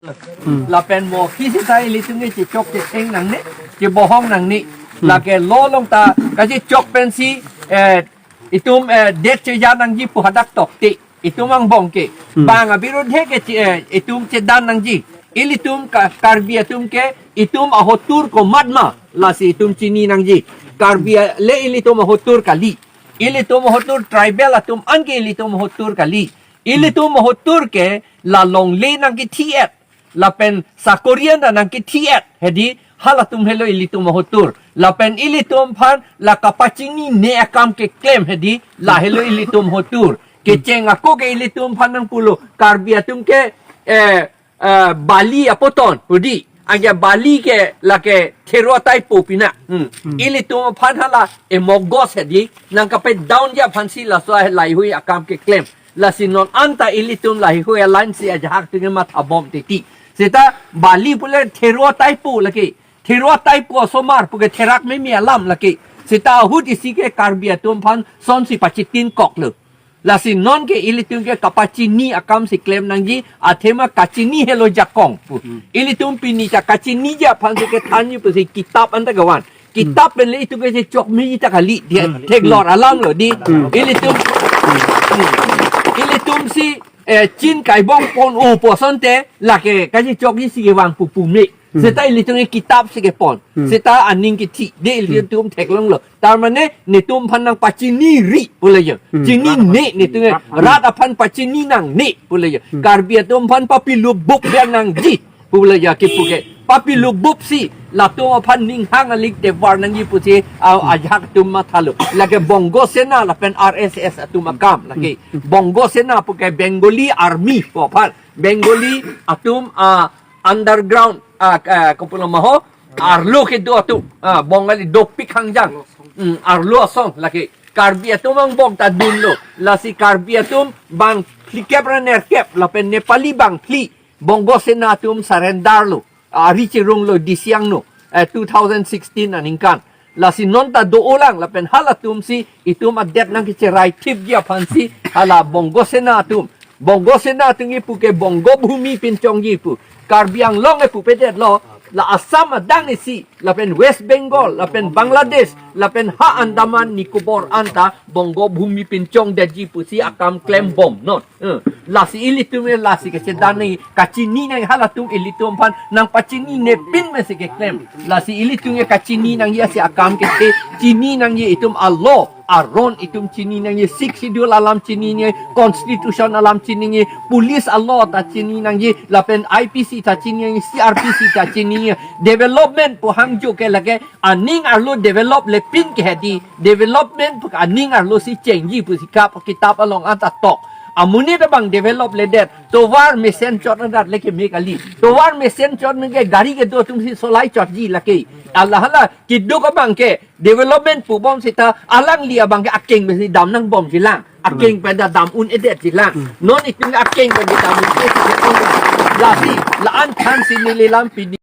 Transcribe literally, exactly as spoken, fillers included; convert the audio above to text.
Lapen mo kisita ilitum ke chechok checheng nangne, chebohong nangne. Lake lo along ta kachechok pensi, eh, itum, eh, det cheja nangji pu hadak tokte. Itum angbong ke. Bang abirudhe ke che-, eh, itum chedan nangji. Ilitum ka-, Karbi atum ke itum ahotur komatma. Lasi itum chini nangji. Karbi a-, le ilitum ahotur kali. Ilitum ahotur tribal atum anke ilitum ahotur kali. Ilitum ahotur ke la longle nangkethi-et. Lapen sakori anta nangkethi-et. Hedi halatum helo ilitum ahotur. Lapen ilitum aphan la kapachinine akam keklem hedi la helo ilitum ahotur. Kecheng ako ke ilitum aphan nangpulo. Karbi atum ke, eh, eh, bali apoton hedi. Anke bali ke lake thero taipo pina. Ilitum aphan hala emogos hedi. Nangkapedownji aphansi laso laheihui akam keklem. Lasi non anta ilitum laheihui alangsi ajahak atum ke mathabom titi. Seta bali pule thero taipo lake. Thero taipo asomar puke therak meme alam lake. Seta ahut isi ke Karbi atum aphan sonsi pachitinkoklo. Lasi non ke ilitum ke kapachini akamsi klem nangji, athema kachini helo jakong pu. Ilitum pini ta kachiniji aphansi kethanji pusi kitap anta kevan. Kitap pen le itum ke chechok meji ta kali, dia theklor alamlo di. Ilitum, ilitumsi, eh, chin kaibong pon-o pu asonte, lake kachechokji si kevang pu pume. Seta ilitum ke kitapsi kepon. Seta aning kethi, de ilitum theklonglo. Tar mane netum aphan nangpachiniri pule jo. Chinine netum ke rat aphan pachini nangne pule jo. Karbi atum aphan papilubuk dia nangji pule jo kipu ke. Papilubuksi latum aphan ninghang alik tevar nangji pusi, a, ajahak atum mathalo. Lake Bongo Sena lapen R S S atum akam lake. Bongo Sena puke Bengali Army pu aphan. Bengali atum, a, underground, a, a, kopulo ma ho, arlo kedo atum, a, Bongali dopik hangjang. Hmm, arlo asong lake. Karbi atum angbong ta dunlo. Lasi Karbi atum bang phlikep ra nerkep lapen Nepali bang phli. Bongo Sena atum surrender lo. Ari chirunglo Disiang no. Eh, two thousand sixteen aningkan. Lasi non ta do-olang lapen halatumsi itum adet nangkecheraithipji aphansi hala Bongo Sena atum. Bongo Sena atum kipu ke Bongo Bhumi pinchongji pu. Karbi Anglong ke pupedetlo, la Assam adang isi, lapen West Bengal, lapen Bangladesh, lapen ha Andaman Nicobar anta Bongo Bhumi pinchongdetji pusi akam klembom non. Eh, lasi ilitum ke lasi kechedan nang kachini nang halatum ilitum aphan nangpachinine pin mesi keklem. Lasi ilitum ke kachini nangji asi akam kethe, chini nangji itum a-law aron itum chini nangji, Sixth Schedule alam chini nangji, Constitution alam chini nangji, Police a-law ta chini nangji, lapen I P C ta chini nangji, C R P C ta chini nangji. Development pu hangjo ke lake aning arlo develop le pin ke hedi, development pu aning arlosi chengji pusi kap kitap along anta tok. Amonit abang develop ledet, tovar mesen chot adat leke me kali. Tovar mesen chot me ke gari kedo atumsi solai chotji lake. Hala hala keduk abang ke development pubom seta alangli abang ke akeng pensi dam nangbomjilang. Akeng pen ta dam un-edetjilang. Non itum akeng pen ta dam un-edetjilang. Lasi la-an thansi neli lam pini